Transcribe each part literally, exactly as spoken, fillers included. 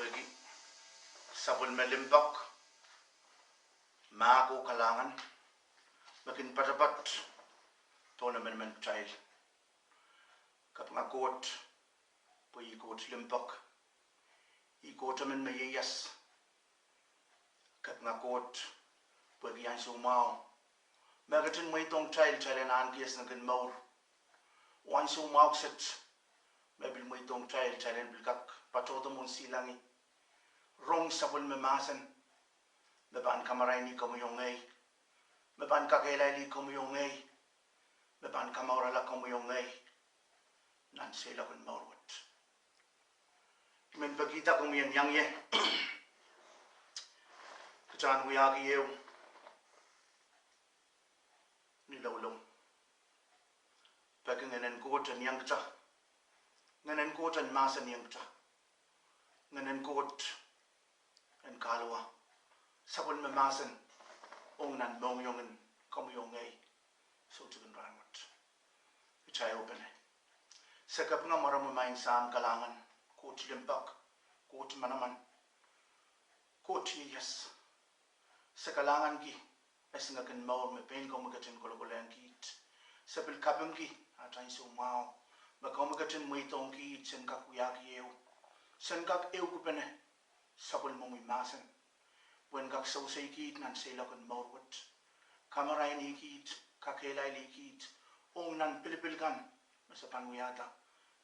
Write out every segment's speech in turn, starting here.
Pwehki sapwellime limpoak, mahk oh kalahngan me kin poatopoat pohn emenemen kitail. Kapinga Koht pwe ih Koht limpoak, ih Koht emen me ieias. Kapinga Koht pwehki ansou mwahu me e ketin mweidohng kitail, kitail en ahneki esingek en mour. Oh ansou mwahu kiset me e pil mweidohng kitail, kitail en pil kak patohdo mwohn silangih. Rong sapwellime mahsen me pahn kamaraini komwi oh ngehi, me pahn kakehlailih komwi oh ngehi, me pahn kamourala komwi oh ngehi nan seiloak en mour wet. I men pekihda komwi en iang ie, kita en wiahki ehu ni loulou. Peki Ngehnen Koht en iang kita, Ngehnen Koht en mahsanihong kita, Ngehnen Koht en kahluwa sapwellime mahsen ong nan mohngiongen komwi oh ngehi soutik en rahnwet. Kitail ehupene. Se kapinga mwaromwi Maing Sahm kalahngan, Koht limpoak, Koht manaman, Koht ieias. Se kalahnganki esingek en mour me pein komwi ketin kolokolehng kiht. Se pil kapingki atail ansou mwahu me komwi ketin mweidohng kiht sen kak wiahki ehu, sen kak ehukipene sapwellimomwi mahsen, pwe en kak sewesei kiht nan seiloak en mour wet, kamaraini kiht, kakehlailih kiht ong nan pilipil kan me se pahn wiahda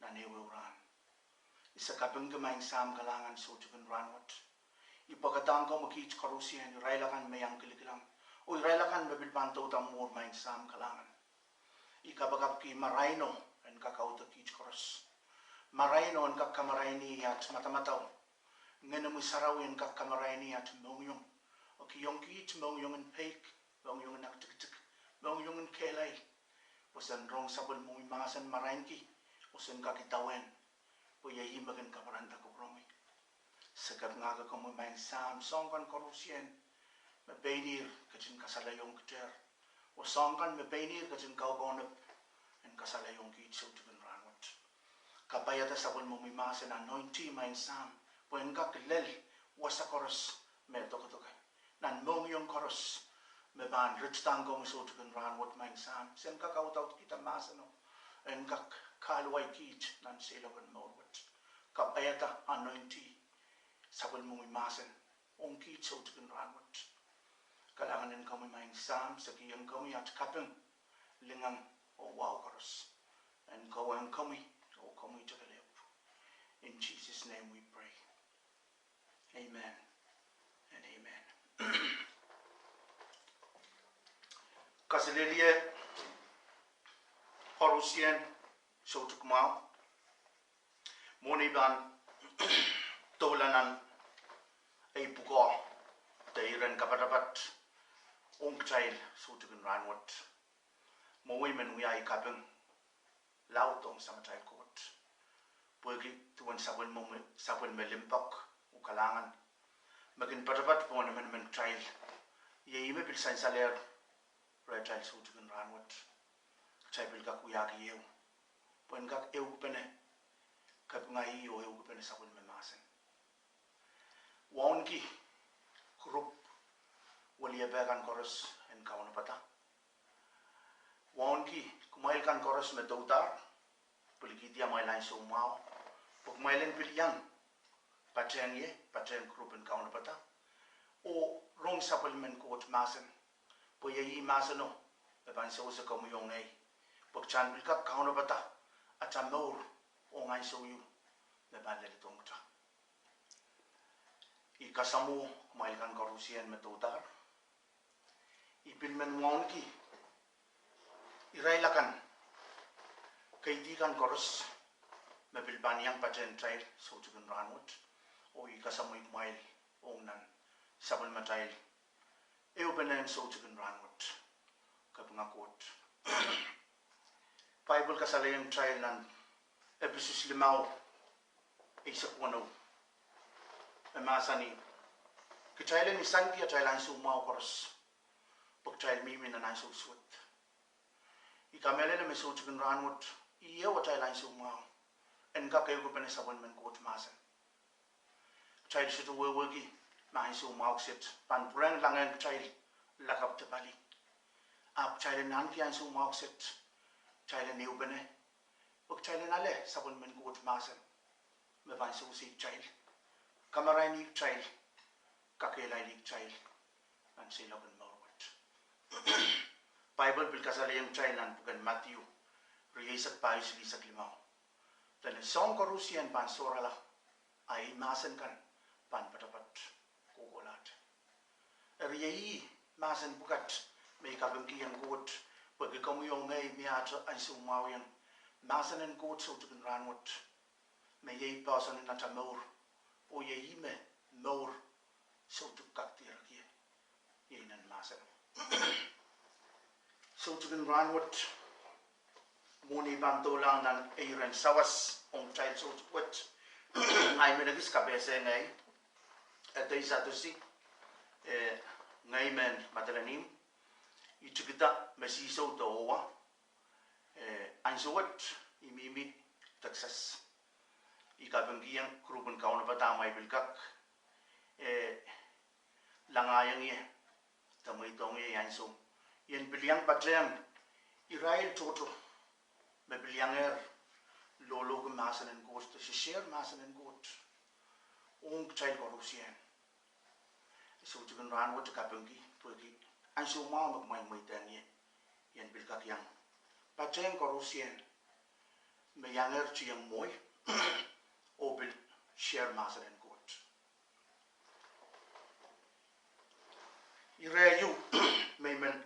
nan ehuehu rahn. I se kapingki Maing Sahm kalahngan soutik en rahnwet. I pwekadahng komwi kiht koarusie, irail akan me iang kilikilang oh irail akan me pil pahn douda mwuhr, Maing Sahm kalahngan. I kapakapki maraino en kak aude kiht koaros. Maraino en kak kamaraini at madamadau. Ngenemwi Sarawi en kak kamaraini at mohngiong, oh kihong kiht mohngiong en peik, mohngiong en aktikitik, mohngiong en kehlail, pwe sen rong sapwellimomwi mahsen marainki oh sen kak idawehn, pwe iei ih me kin kapwaranda kupwuromwi. Se kapingahki komwi Maing Sahm soahng kan koarusie me pein ihr ketin kasalehiong kitail, oh soahng kan me pein ihr ketin kaukaunop en kasalehiong kiht soutik en rahnwet. Kapaiada sapwellimomwi mahsen, anointi Maing Sahm, pwe en kak lel wasa koaros me dokedoke nan mohngiong koaros me pahn ritidahng komwi soutik en rahnwet Maing Sahm, sen kak audaudkihda mahseno, en kak kahluwa kiht nan seiloak en mour wet. Kapaiada, anointi sapwellimomwi mahsen ong kiht soutik en rahnwet. Kalahngan en komwi Maing Sahm, se kihong komwi at kaping, lingan oh wahu koaros. En kohwei komwi oh komwi tokelep. In Jesus' name we pray. Amen and amen. Kaselehlie koarusie soutik mwahu. Mwohn ei pahn doula nan ei pwukoa de iren kapatapat ong kitail soutik en rahnwet, mwowe I men wia ei kaping laud ong Samatail Koht pwehki duwen sapwellime, sapwellime limpoak oh kalahngan me kin poatopoat pohn emenemen kitail. Iei ih me pil sansalehr rehtail soutik en rahnwet. Kitail pil kak wiahki ehu, pwe en kak ehukipene kapinga ih oh ehukipene sapwellime mahsen. Wauneki kurup weliepe kan koaros en kaunopada. Wauneki kumwail kan koaros me doudahr, pwilikihdi amwail ansou mwahu pwe kumwail en pil iang patehng ie, patehng kurup en kaunopada oh rong sapwellimen Koht mahsen, pwe iei ih mahseno me pahn sewese komwi oh ngehi, pwe kitail en pil kak kaunopada atail mour ong ansou ieu me pahn leledohng kitail. I kasamwo kumwail kan koarusie me doudahr. I pil men wauneki irail akan, kaidehn kan koaros me pil pahn iang patehng kitail soutik en rahnwet. Oh I kasamwohi kumwail ong nan sapwellimatail ehupenen soutik en rahnwet. Kapinga Koht. Paipel kasalehiong kitail nan Episos limau, eisek weneu, e mahsanih, kitail en isanki atail ansou mwahu koaros pwe kitail mihmi nan ansou suwed. I kamehlele me soutik en rahnwet, ih ehu atail ansou mwahu, en kak ehukipene sapwellimen Koht mahsen. Kitail sohte wehwehki me ansou mwahu kiset pahn pwurehng langehng kitail lakapw de pali. Ahpw kitail en ahneki ansou mwahu kiset, kitail en ehupene, pwe kitail en ale sapwellimen Koht mahsen me pahn sewese kitail, kamaraini kitail, kakehlaili kitail nan seiloak en mour wet. Paipel pil kasalehiong kitail nan pwuken Madiu, rieisek pahieu, silihsek limau, dene soahng koarusie pahn sohrala, a ei mahsen kan pahn poatopoat kohkohlahte. Eri iei mahsen pwukat me I kapingkihong Koht, pwehki komwi oh ngehi mie ahte ansou mwahu ong mahsen en Koht soutik en rahnwet, me iei poahsoan en atail mour, oh iei me mour soutik kak dierek ie, iei nan mahsen. Soutik en rahnwet, mwohni pahn doulahng nan ei iren sawas ong kitail soutik wet. Ngehi men ekis kapehse ngehi Edei Satoshi, eh, ngehi mehn Madolenihmw, I tikida me sisou de owa, eh, ansou wet I mihmi Texas. I kapingkihong group en kaunopada me I pil kak, eh, langaiong ie de mweidohng ie ansou, I en pil iang patehng irail tohto me pil iangehr lolohki mahsen en Koht de share mahsen en Koht ong kitail koarusie. Soutik en rahnwet I kapingki pwehki ansou mwahu me kumwail mweidehng ie, I en pil kak iang patehng koarusie me iangehr tieng mwohi oh pil share mahsen en Koht. Ire ieu me I men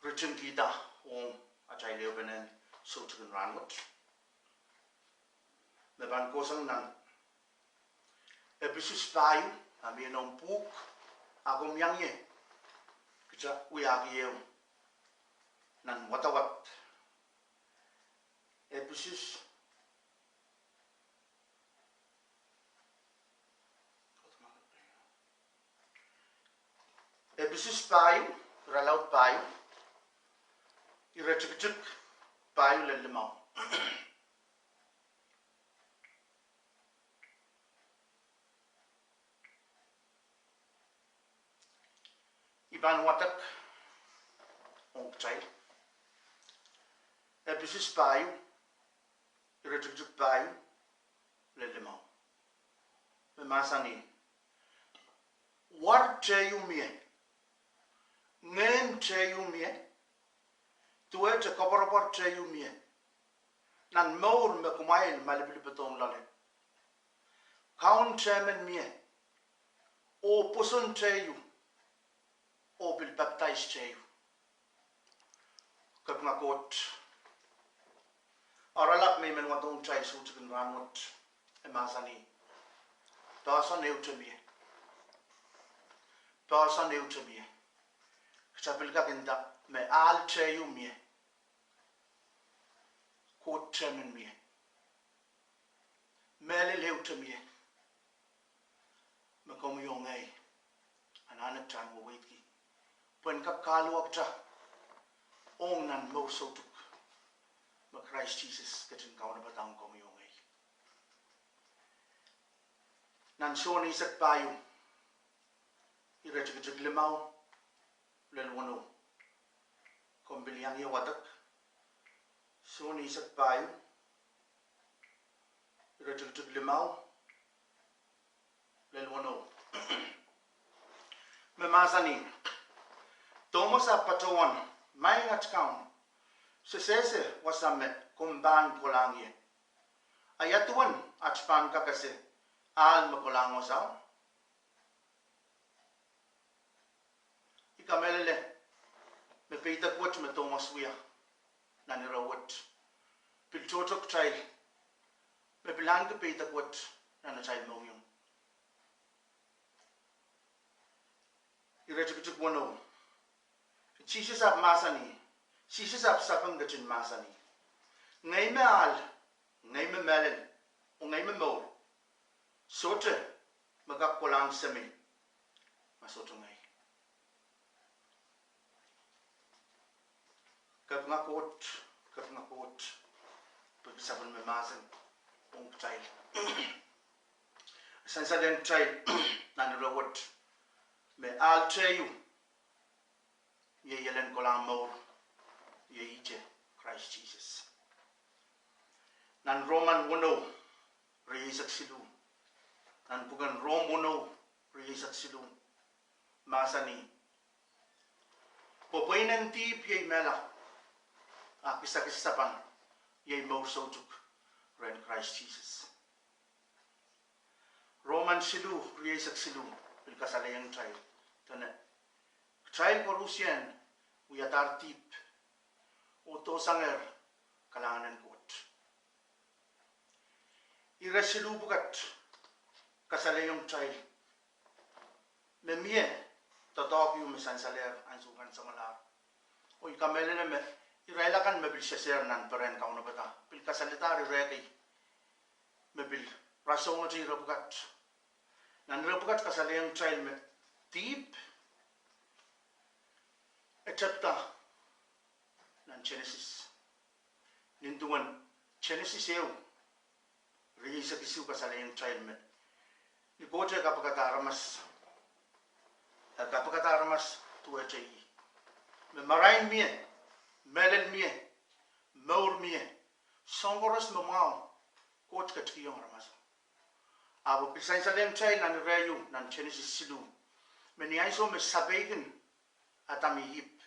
ritingkihda ong atail ehupenen soutik en rahnwet, me pahn kohsang nan Episos pahieu, a mie noumw pwuhk, a komw iang ie, kita wiahki ehu nan wadawad. Episos, Episos pahieu, irelaud pahieu, iretikitik pahieu lel limau. I pahn wadek ong kitail. Episos pahieu, iretikitik pahieu lel limau, me mahsanih: War tehieu mie, ngehn tehieu mie, duwehte koapworopwor tehieu mie nan mour me kumwail malipilipedohng loale. Kaun tehmen mie, oh pwoson tehieu, oh pil papdais tehieu. Kapinga Koht, oaralap me I men wadohng kitail soutik en rahnwet, e mahsanih: Poahsoan ehute mie. Poahsoan ehute mie. Kita pil kak nda me ahl tehieu mie, Koht tehmen mie. Mehlel ehute mie me komwi oh ngehi anahne kitail en weweidki pwehn kak kahluwa kita ong nan mour soutuk me Krais Sises ketin kaunopada ong komwi oh ngehi. Nan Sohn eisek pahieu, iretikitik limau lel weneu. Komw pil iang ie wadek. Sohn eisek pahieu, iretikitik limau lel weneu, me mahsanih: Tomas ahpw patohwan, Maing at Kaun, se sehse wasa me komw pahn kolahng ie. A ia duwen at pahn kak ese ahl me kolahng wasao? I kamehlele me peidek wet me Tomas wia nan ire wet pil tohto kitail me pil ahneki peidek wet nan atail mohngiong. Iretikitik weneu, Sises ahpw mahsanih, Sises ahpw sapeng ketin mahsanih: Ngehi me ahl, ngehi me mehlel, oh ngehi me mour. Sohte me kak kolahng Semei ma sohte ngehi. Kapinga Koht, kapinga Koht, pwehki sapwellime mahsen ong kitail. sansal ong kitail nan ire wet me ahl teieu iei elen kolahng mour, iei ihte Krais Sises. Nan Roman weneu, rieisek siluh, nan pwuken Rom weneu, rieisek siluh, mahsanih: Pwe pweinen dihp iei mehla, a kisakis sapan iei mour soutuk rehn Krais Sises. Roman siluh, rieisek siluh, pil kasalehiong kitail, dene kitail koarusie wiadahr dihp oh dohsangehr kalahngan en Koht. Ire siluh pwukat kasalehiong kitail me mie doadoahk ehu me sansalehr ansou kan samwalahr. Oh I kamehlele me irail akan me pil sehse nan perehn kaunopada pil kasalehdahr ire kei me pil rasehngete ire pwukat. Nan ire pwukat kasalehiong kitail me dihp e tepda nan Senesis. Nin duwen Senesis ehu, rieisek isuh kasalehiong kitail me ni Koht eh kapikada aramas, eh kapikada aramas duwehte ih, me marain mie, mehlel mie, mour mie, soahng koaros me mwahu, Koht ketikihong aramaso. Ahpw pil sansalehiong kitail nan ire ieu nan Senesis siluh me ni ansou me sapeik en Adam oh Ihp,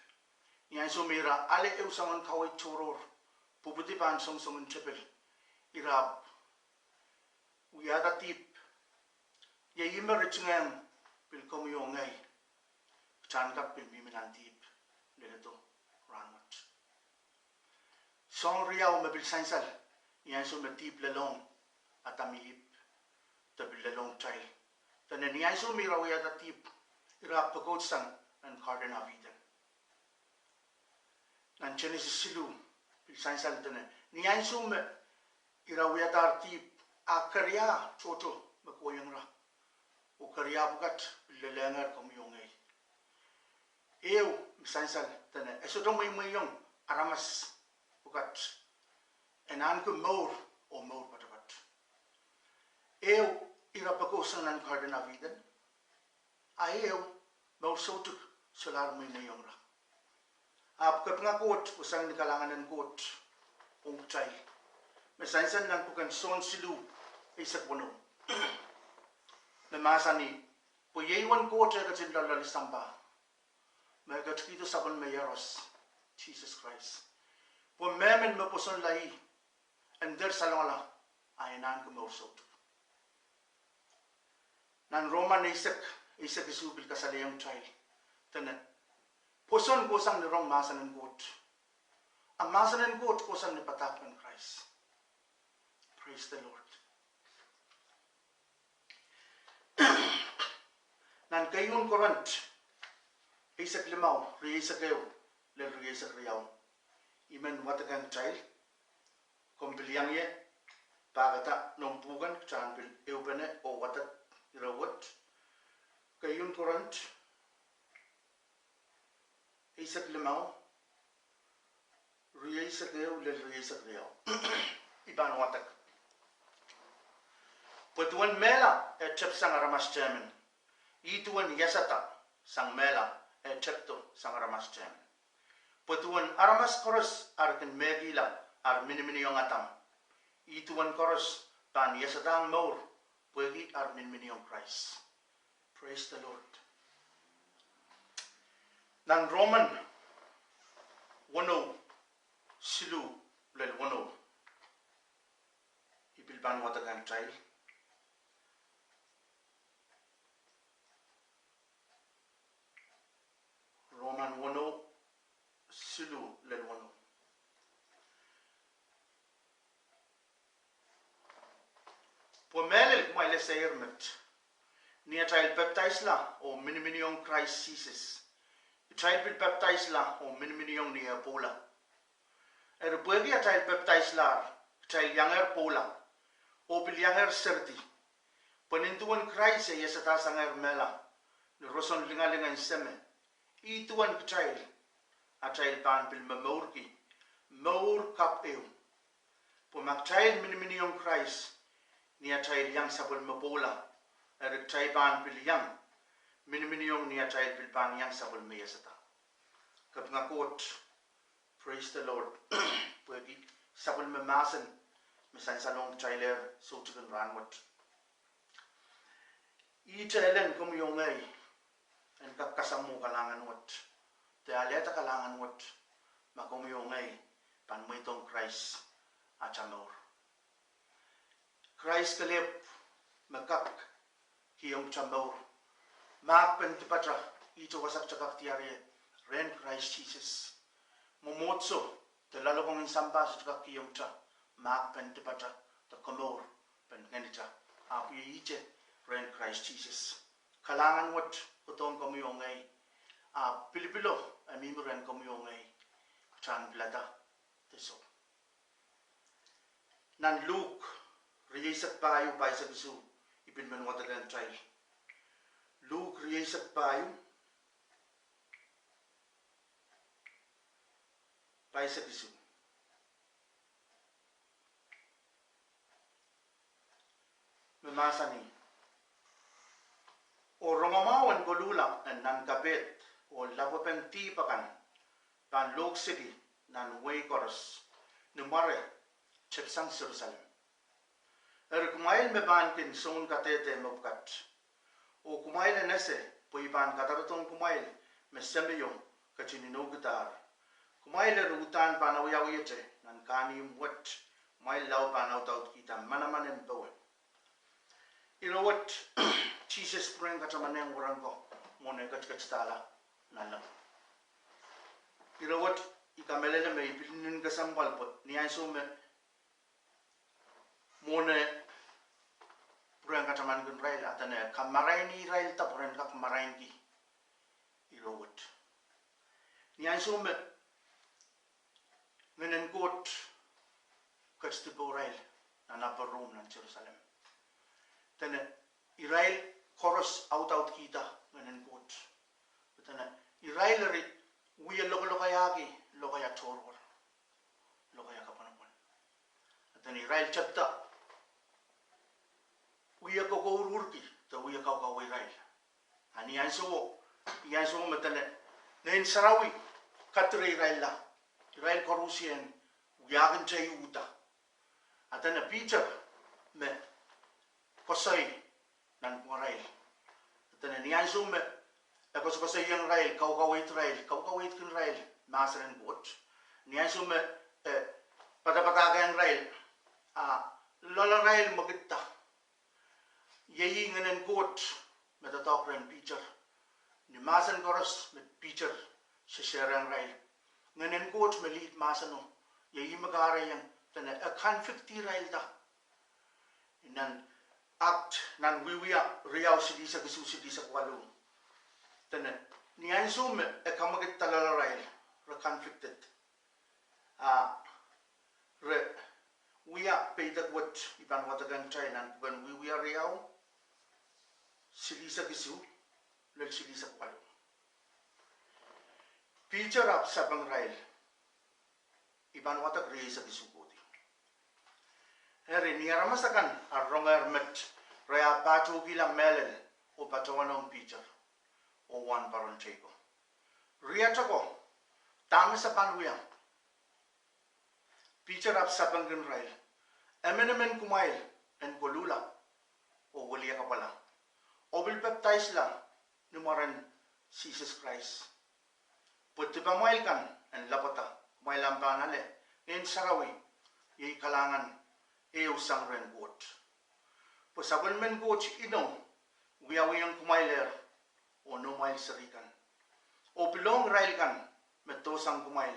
ni ansou me ira ale ehu soangen kaweid tohrohr, pwupwudi pahn songosong en tepil, ira ahpw wiahda dihp. Iei ih me ritingehng pil komwi oh ngehi, kitail en kak pil mihmi nan dihp leledo rahnwet. Soahng riau me pil sansal ni ansou me dihp lelohng Adam oh Ihp, de pil lelohng kitail, dene ni ansou me ira wiahda dihp, ira pekoudsang nan Garden of Eden. Nan Senesis siluh, pil sansal dene ni ansou me ira wiadahr dihp, a keria tohto me kohieng ira, oh keria pwukat pil lelehngehr komwi oh ngehi. Ehu me sansal dene e sohte mweimweiong aramas pwukat en ahneki mour oh mour poatopoat. Ehu ira pekoudsang nan Garden of Eden, a ehu mour soutuk solahr mweimweiong ira. Ahpw kapinga Koht oh sang ni kalahngan en Koht ong kitail, me sansal nan pwuken Sohn siluh, eisek weneu, me mahsanih: Pwe iei uwen Koht eh ketin loalloale sampah, me e ketikihdo sapwellime Iehros, Sises Krais, pwe mehmen me pwosonla ih en dehr salongala, a en ahneki mour soutuk. Nan Roman eisek, eisek isuh pil kasalehiong kitail dene pwoson kohsang ni rong mahsen en Koht, a mahsen en Koht kohsang ni padahk en Krais. Praise the Lord. Nan keieun Korint eisek limau, rieisek ehu lel rieisek riau, I men wadekehng kitail, komw pil iang ie pahkada noumw pwuhken, kitail en pil ehupene oh wadek ire wet. Keieun Korint eisek limau, rieisek ehu lel rieisek riau. I pahn wadek. Pwe duwen mehla eh tepsang aramas tehmen, ih duwen iasada sang mehla eh tepdo sang aramas tehmen. Pwe duwen aramas koaros ar kin mehkihla ar miniminiong Adam, ih duwen koaros pahn iasadahng mour pwehki ar miniminiong Krais. Praise the Lord. Nan Roman weneu, siluh lel weneu, I pil pahn wadekehng kitail. Roman weneu, siluh lel weneu. Pwe mehlel kumwail eseier met, ni atail pepdaisla oh miniminiong Krais Sises, kitail pil pepdaisla oh miniminiong ni eh pwoula. Eri pwehki atail pepdaislahr, kitail iangehr pwoula, oh pil iangehr seridi. Pwe nin duwen Krais eh iasada sangehr mehla ni roson lingaling en Seme, ih duwen kitail, atail pahn pil momourki mour kapw ehu. Pwe ma kitail miniminiong Krais ni atail iang sapwellime pwoula, Eri kitail pahn pil iang miniminiong ni atail pil pahn iang sapwellime iasada. Kapinga Koht, praise the Lord, pwehki sapwellime mahsen me sansalohng kitailehr soutik en rahnwet. Ihte elen komwi oh ngehi en kak kasamwo kalahngan wet, de alehda kalahngan wet, ma komwi oh ngehi pahn mweidohng Krais ata mour. Krais kelehpw me kak kihong kita mour, mahkpen dipata, ihte wasa kita kak diar ie, rehn Krais Sises. Mwomwohdiso de loalokong en sampah sohte kak kihong kita mahkpen dipata de komourpen ngenita, ahpw ih ihte rehn Krais Sises. Kalahngan wet kohdohng komwi oh ngehi, ahpw pilipilo e mihmi rehn komwi oh ngehi, kita en pilada de soh. Nan Luk rieisek pahieu, pahisek isuh, I pil men wadekehng kitail. Luk rieisek pahieu, pahisek isuh, me mahsanih: Oh rongamwahu en koluhla en nan kapehd oh lapwepen dihp akan pahn lohkseli nan wehi koaros ni mware, tepisang Serusalem. Eri kumwail me pahn kin soun kadehde mepwukat, oh kumwail en ese pwe I pahn kadarodohng kumwail me Semeio ketin inoukidahr. Kumwail eri uhdahn pahn awiawiete nan kahnimw wet, kumwail lao pahn audaudkihda manaman en powe. Ire wet, Sises pwurehng katamanehng werenko mwohn eh ketiketidahla nanleng. Ire wet, I kamehlele me I pil nin kesempwal pwe ni ansou me mwohn eh pwurehng katamankin irail, a dene kamaraini irail da pwe ren kak marainki ire wet. Ni ansou me Ngehnen Koht ketido pohrail nan upper room nan Serusalem, dene irail koaros audaudkihda Ngehnen Koht. Dene irail eri wie lokolokaiahki lokaia tohrohr, lokaia kapwunopwun. Dene irail tepda wie kokouruhrki de wie kaukaweirail. A ni ansou, ni ansou me dene Ngehn Sarawi kadirehirailla, irail koarusie wiahkin tei uhda. A dene Piter me koasoi nanpwungarail. Dene ni ansou me e koasokoasoiong irail, kaukaweid irail, kaukaweidkin irail mahsen en Koht. Ni ansou me e padapadahkehng irail, a loalarail mwekidda. Iei Ngehnen Koht me doadoahk rehn Piter. Ni mahsen koaros me Piter sehse rehn irail, Ngehnen Koht me lead mahseno. Iei me kahrehiong dene e convict irailda. Nan Act, nan Wiewia riau, silihsek isuh, silihsek waluh, dene ni ansou me e kamwekidda loalarail, re convicted, a re wia peidek wet I pahn wadekehng kitail nan pwuken Wiewia riau, silihsek isuh lel silihsek waluh. Piter ahpw sapeng irail, I pahn wadek rieisek isuh kohdi. Eri ni aramas akan ar rongehr met, re ahpw pahtoukihla mehlel oh patohwanohng Piter oh wahnpoaron teiko. Riat ako, dahme se pahn wia? Piter ahpw sapengkin irail, emenemen kumwail en koluhla oh weliakapwala oh pil pepdaisla ni mwaren Sises Krais, pwe dipamwail kan en lapwada, kumwail ahpw pahn ale Ngehn Sarawi, iei kalahngan ehu sang rehn Koht. Pwe sapwellimen Koht inou wiawihong kumwailehr oh noumwail seri kan, oh pilohng irail kan me dohsang kumwail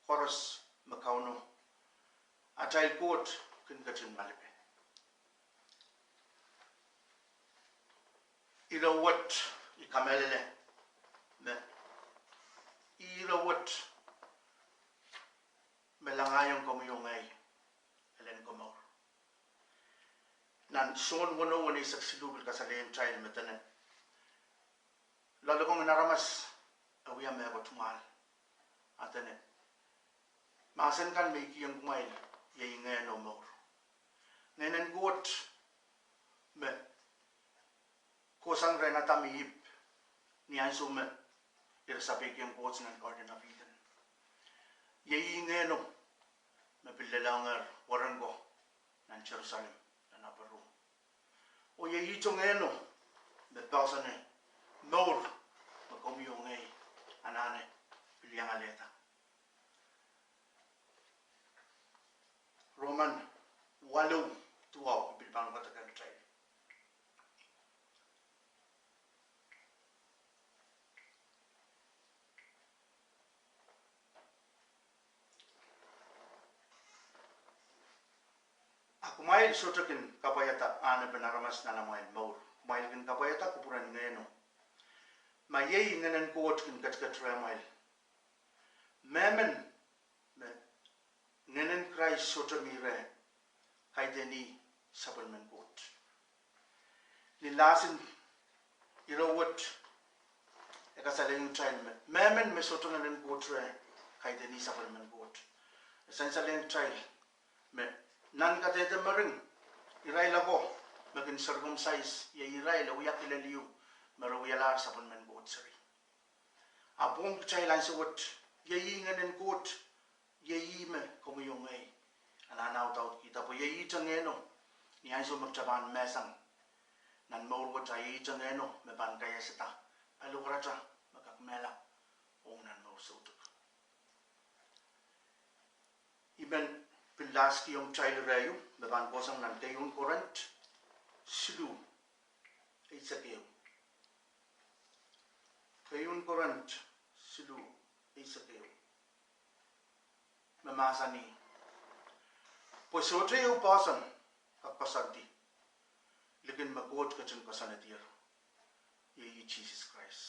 koaros me Kauno, atail Koht, kin ketin malipe. Ire wet, I kamehlele me ire wet me langaiong komwi oh ngehi, elen komour. Nan Sohn weneu, weneisek siluh pil kasalehiong kitail me dene loalokong en aramas e wia mehkot mwahl. A dene mahsen kan me I kihong kumwail iei ngehn oh mour. Ngehnen Koht me sang rehn Adam oh Ihp ni ansou me ira sapeikiong Koht nan Garden of Eden. Iei ih Ngehno me pil lelohngehr weren ko nan Serusalem, nan upper room. Oh iei ihte Ngehno me poahsoane mour me komwi oh ngehi anahne pil iang alehda. Roman waluh duwau I pil pahn wadek kitail. A kumwail sohte kin kapwaiada ahnepen aramas nan amwail mour. Kumwail kin kapwaiada kupwuren Ngehno, ma iei Ngehnen Koht kin ketiket rehmwail. Mehmen me Ngehnen Krais sohte mi reh, kaidehn ih sapwellimen Koht. Ni lahsen ire wet e kasalehiong kitail me mehmen me sohte Ngehnen Koht reh, kaidehn ih sapwellimen Koht. E sansalehng kitail me nan kadehde mering, irail ako me kin circumcise, iei irail e wia kilel ieu me re wialahr sapwellimen Koht seri. A pwong kitail ansou wet, iei ih Ngehnen Koht, iei ih me komwi oh ngehi anahne audaudkihda, pwe iei ihte Ngehno ni ansou me kita pahn mehsang nan mour wet, a iei ihte Ngehno me pahn kaiasada paliwarata me kak mehla ong nan mour soutuk. I men pil lahskihong kitail ire ieu me pahn kohsang nan Keieun Korint siluh, eisek ehu. Keieun Korint siluh, eisek ehu, me mahsanih: Pwe sohte ehu poahsoan kak koasoandi likin me Koht ketin koasoanedier, iei Sises Krais.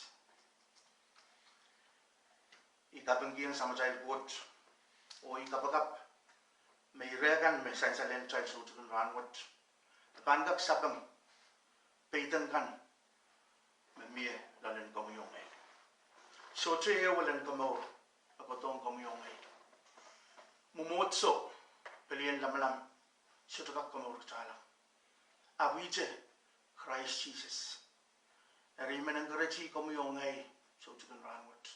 I kapingkihong Samatail Koht oh I kapakap me ire kan me sansalehng kitail soutik en rahnwet, e pahn kak sapeng peidek kan me mie loalen komwi oh ngehi. Sohte ehu elen komour me kohdohng komwi oh ngehi. Mwomwohdiso, pelien lamalam, sohte kak komour kitala. Ahpw ihte Krais Sises. Eri I men encourage komwi oh ngehi soutik en rahnwet.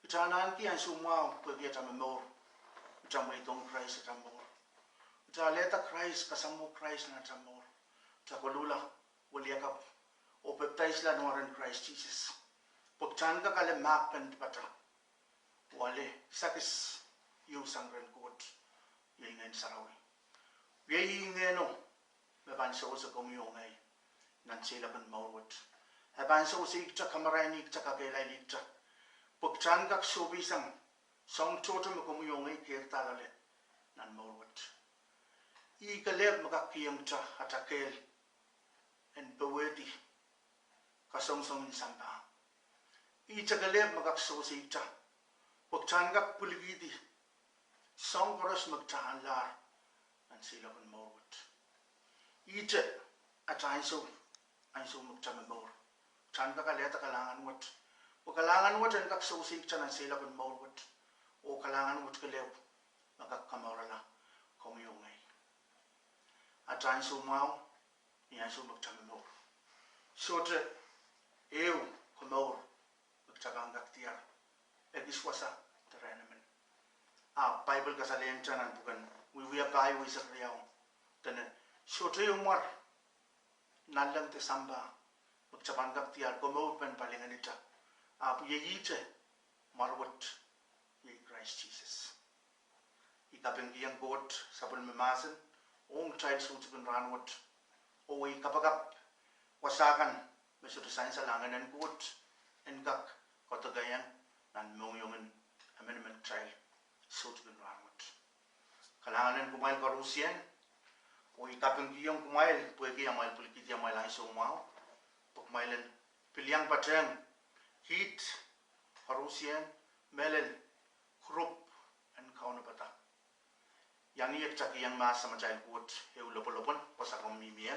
Kita ahneki ansou mwahu pwehki ata momour, kita mweidohng Krais ata mour. Kita alehda Krais, kasamwo Krais nan ata mour. Kita koluhla weliakapw oh pepdaisla ni mwaren Krais Sises, pwe kita en kak ale mahkpen dipata oh ale kisakis ieu sang rehn Koht, iei Ngehn Sarawi. Iei ih Ngehno me pahn sewese komwi oh ngehi nan seiloak en mour wet. E pahn sewese kita, kamaraini kita, kakehlaili kita, pwe kita en kak sohpeisang soahng tohto me komwi oh ngehi keirda loale nan mour wet. Ih kelehpw me kak kihong kita ata kehl en powehdi kasongosong en sampah. Ihte kelehpw me kak sewese kita pwe kita en kak pwilikihdi soahng koaros me kita anlahr nan seiloak en mour wet. Ihte ata ansou, ansou me kita momour, kita en kak alehda kalahngan wet, pwe kalahngan wet en kak sewese kita nan seiloak en mour wet, oh kalahngan wet kelehpw me kak kamourala komwi oh ngehi. Ata ansou mwahu, ni ansou me kita momour, sohte ehu komour me kita pahn kak diar. Ekis wasa de rehn emen. Ahpw Paipel kasalehiong kita nan pwuken Wiewia pahieu, eisek riau, dene sohte ehu mwar nanleng de sampah me kita pahn kak diar, komourpen palingenita. Ahpw iei ihte mwar wet, iei Krais Sises. I kapingkihong Koht sapwellime mahsen ong kitail soutik en rahnwet, oh I kapakap wasa kan me sohte sansal, a Ngehnen Koht en kak koadokehiong nan mohngiongin emenemen kitail soutik en rahnwet. Kalahngan en kumwail koarusie, oh I kapingkihong kumwail pwehki amwail pwilikihdi amwail ansou mwahu, pwe kumwail en pil iang patehng kiht koarusie, mehlel group en kaunopada. Iang ie kita kihong mahs Samatail Koht ehu lopwolopwon, pwe sapwellime mihmi.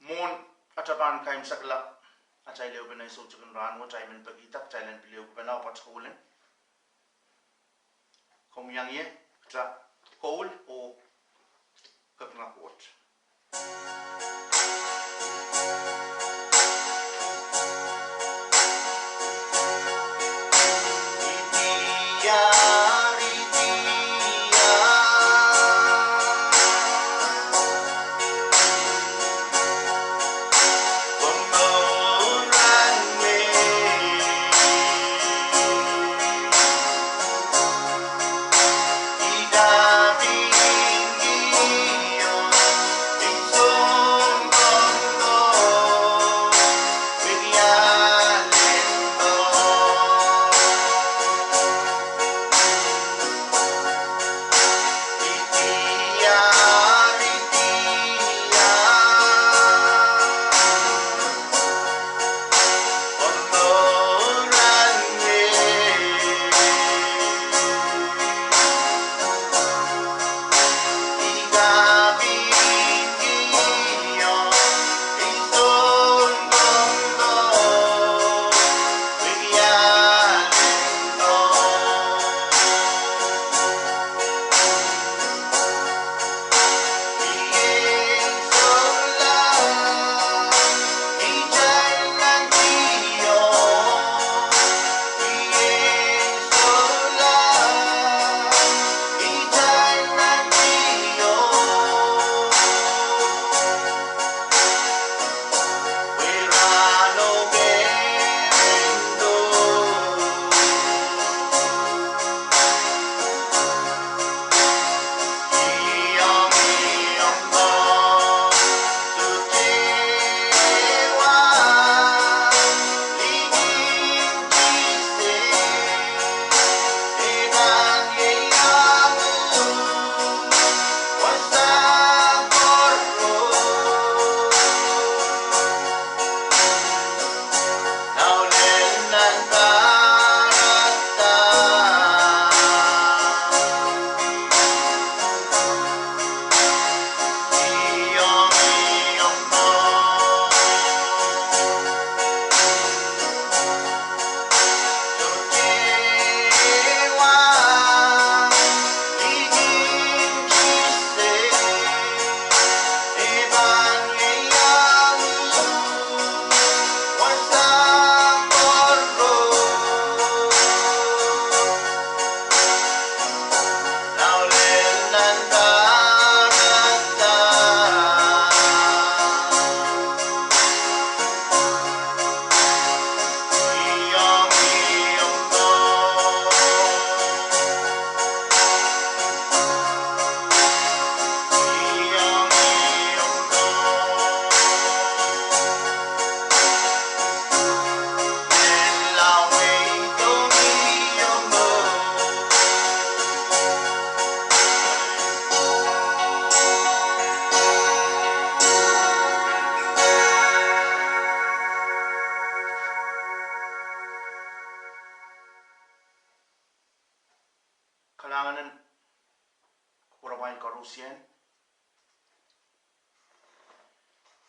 Mwohn ata pahn kaimwisekala atail ehupene soutik en rahnwet, I men pekihda kitail en pil ehukipene pwoat koul en. Komw iang ie kita koul oh kapinga Koht.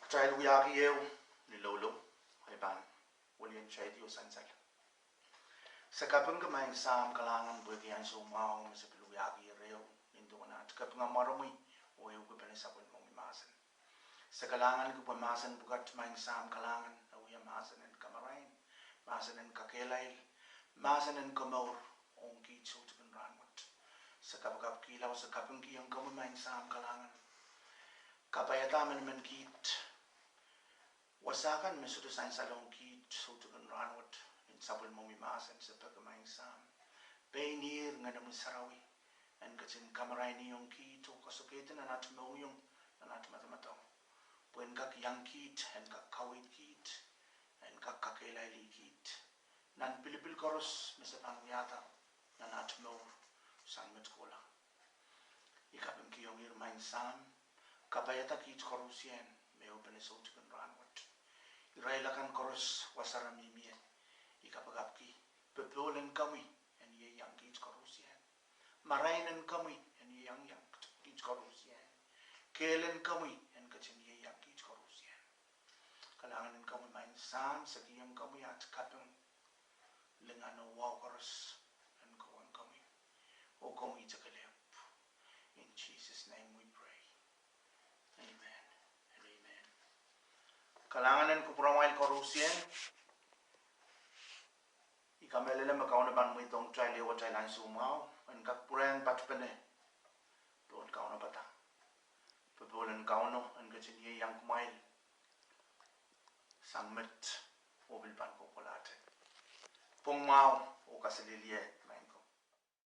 Kitail wiahki ehu ni loulou, I pahn welian saikinte oh sansal. Se kapingki Maing Sahm kalahngan pwehki ansou mwahu me se pil wiahki ehu nin duwen aht kapinga mwaromwi oh ehukipene sapwellimomwi mahsen. Se kalahnganki pwe mahsen pwukat Maing Sahm kalahngan e wia mahsen en kamarain, mahsen en kakehlail, mahsen en komour ong kiht soutik en rahnwet. Se kapakapkihla oh se kapingkihong komwi Maing Sahm kalahngan. Kapaiada emenemen kiht wasa kan me sohte sansalong kiht soutik en rahnwet, en sapwellimomwi mahsen se peki Maing Sahm. Pein ihr Ngenomwi Sarawi en ketin kamarainihong kiht oh koasoakoahdi nan aht mohngiong, nan aht madamadau, pwe en kak iang kiht, en kak kaweid kiht, en kak kakehlailih kiht nan pilipil koaros me se pahn wiahda nan aht mour sang met kohla. I kapingkihong ihr Maing Sahm, kapaiada kiht koarusie me ehupene soutik en rahnwet. Irail akan koaros wasa re mihmi ie, I kapakapki, popohl en komwi en ieiang kiht koarusie. Marain en komwi en ieiang kiht koarusie. Kehl en komwi en ketin ieiang kiht koarusie. Kalahngan en komwi Maing Sahm, se kihong komwi aht kaping lingan oh wahu koaros en kohwong komwi oh komwihte kelehpw. In Jesus' name we pray. Amen and amen. Kalahngan en kupwuramwail koarusie. I kamehlele me Kauno pahn mweidohng kitail ehu atail ansou mwahu en kak pwurehng patpene pohn kaunopada. Popohl en Kauno en ketin ieiang kumwail sang met oh pil pahn kohkohlahte. Pwung mwahu oh kaselehlie